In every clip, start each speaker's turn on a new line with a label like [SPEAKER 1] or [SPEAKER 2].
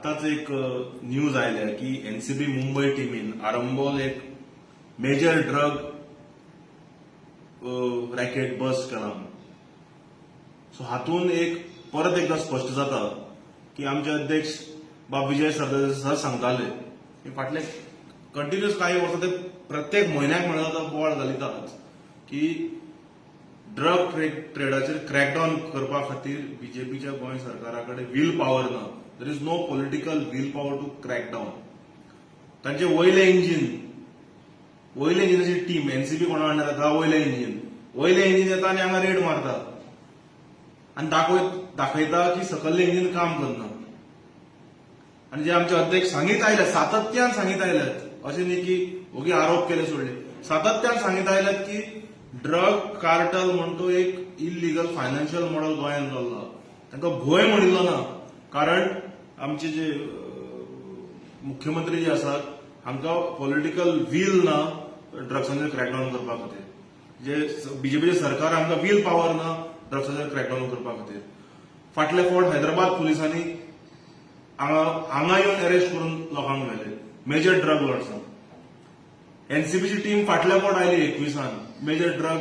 [SPEAKER 1] आतांच एक न्यूज आयल्या की एनसीबी मुंबय टिमीन आरंबोल एक मेजर ड्रग रॅकेट बस्ट केला म्हणून. सो हातून एक परत एकदा स्पश्ट जाता की आमचे अध्यक्ष बाब विजय सरदेसाय सर सांगताले की फाटले कंटिन्युअस काही वर्सां ते प्रत्येक म्हयन्याक म्हणल्यार जाता बोवाळ घालिताच की ड्रग ट्रेडाचेर क्रॅकडावन करपा खातीर बीजेपीच्या गोंय सरकारा कडेन will power ना. There is no political will power to crack down. तांचे वयले इंजीन, वयले इंजिनाची टीम, एनसीबी कोणा अंडर येता? वयले इंजीन. वयले इंजीन येता आनी हांगा रेड मारता आनी दाखयता की सकल्ले इंजीन काम करना. आनी जे आमचे अध्यक्ष सांगीत आयल्यात, सातत्यान सांगीत आयल्यात, अशें न्ही की ओगी आरोप केले सोडले, सातत्यान सांगीत आयल्यात की ड्रग कार्टल म्हण तो एक इलिगल फायनान्शियल मॉडल गोंयांत चल्ला. तांकां भंय म्हणिल्लो ना, कारण आमचे जे मुख्यमंत्री जे आसात, हांकां पॉलिटिकल वील ना ड्रग्सांचेर क्रॅकडावन करपा खातीर. जे बीजेपीचे सरकार, हांकां will power ना ड्रग्सांचेर क्रॅकडावन करपा खातीर. फाटले फावट हैदराबाद पुलिसांनी हांगा हांगा येवन अरेस्ट करून लोकांक व्हेले, मेजर ड्रग लॉर्ड्सांक. एनसीबीची टीम फाटल्या फावट आयली 21न, मेजर ड्रग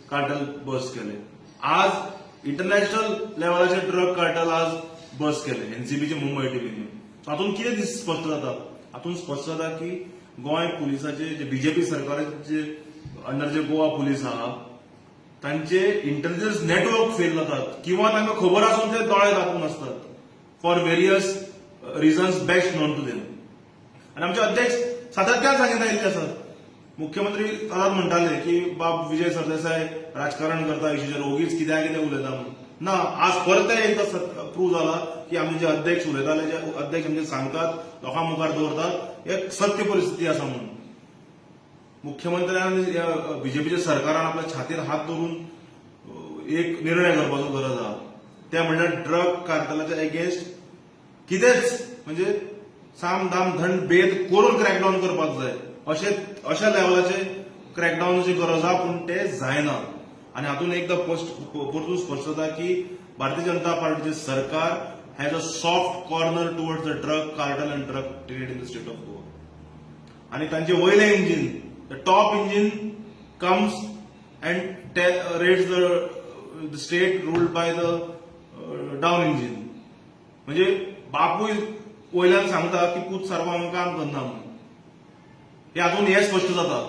[SPEAKER 1] कार्टल बस्ट केले. आज इंटरनॅशनल लेवलाचे ड्रग कार्टल आज बस्ट केले एनसीबीचे मुंबय टिमीन. सो हातूंत कितें स्पश्ट जाता? हातूंत स्पश्ट जाता की गोंय पुलिसाचे जे, बीजेपी सरकाराचे अंडर जे गोवा पुलीस आहा, तांचे इंटेलिजन्स नेटवर्क फेल जातात किंवा तांकां खबर आसून ते दोळे दाखोवन आसतात for various reasons best known to them. आनी आमचे अध्यक्ष सातत्यान सांगीत आयिल्ले आसात. मुख्यमंत्री सदांच म्हणटाले की बाब विजय सरदेसाय राजकारण करता, इशूचेर ओगीच कित्याक कितें उलयता म्हणून. ना, आज परत एकदां प्रूव जाला की आमचे जे अध्यक्ष उलयताले, जे अध्यक्ष आमचे सांगतात, लोकां मुखार दवरतात, एक सत्य परिस्थिती आसा म्हणून. मुख्यमंत्र्यान, बीजेपीच्या सरकारान आपल्या छातीर हात धरून एक निर्णय करपाचो गरज आहा. ते म्हणल्यार ड्रग कार्टलाच्या एगेन्स्ट कितेंच म्हणजे साम दाम दंड भेद करून क्रॅकडावन करपाक जाय. अशें अशा लेवलाचे क्रॅकडावनाची गरज आहा, पूण ते जायना. आनी हातून एकदां परतून स्पश्ट जाता की भारतीय जनता पार्टीचे सरकार has a soft corner towards the drug cartel and drug trade in the state of Goa. आणि तांचे वयले engine, the top engine comes and raids the state ruled by the down engine. म्हणजे बापूय वयल्यान सांगता की पूत सारको हांगा काम करना म्हणून. हे हातून हे स्पश्ट जाता.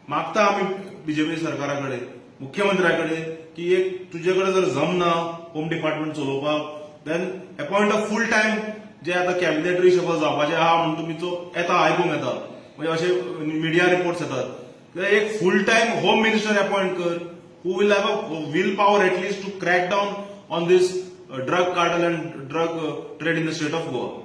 [SPEAKER 1] मागता आमी बीजेपी सरकारा कडेन, मुख्यमंत्र्या कडेन की एक तुजे कडेन जर जमना होम डिपार्टमेंट चलोवपाक, then appoint a full time. जे आतां कॅबिनेट रिशफल जावपाचे आहा म्हणून तुमी तो येता, आयकूंक येता, म्हणजे अशे मिडिया रिपोर्ट्स येतात, जाल्यार एक full time home minister appoint कर who will have a will power at least to crack down on this drug cartel and drug trade in the state of Goa.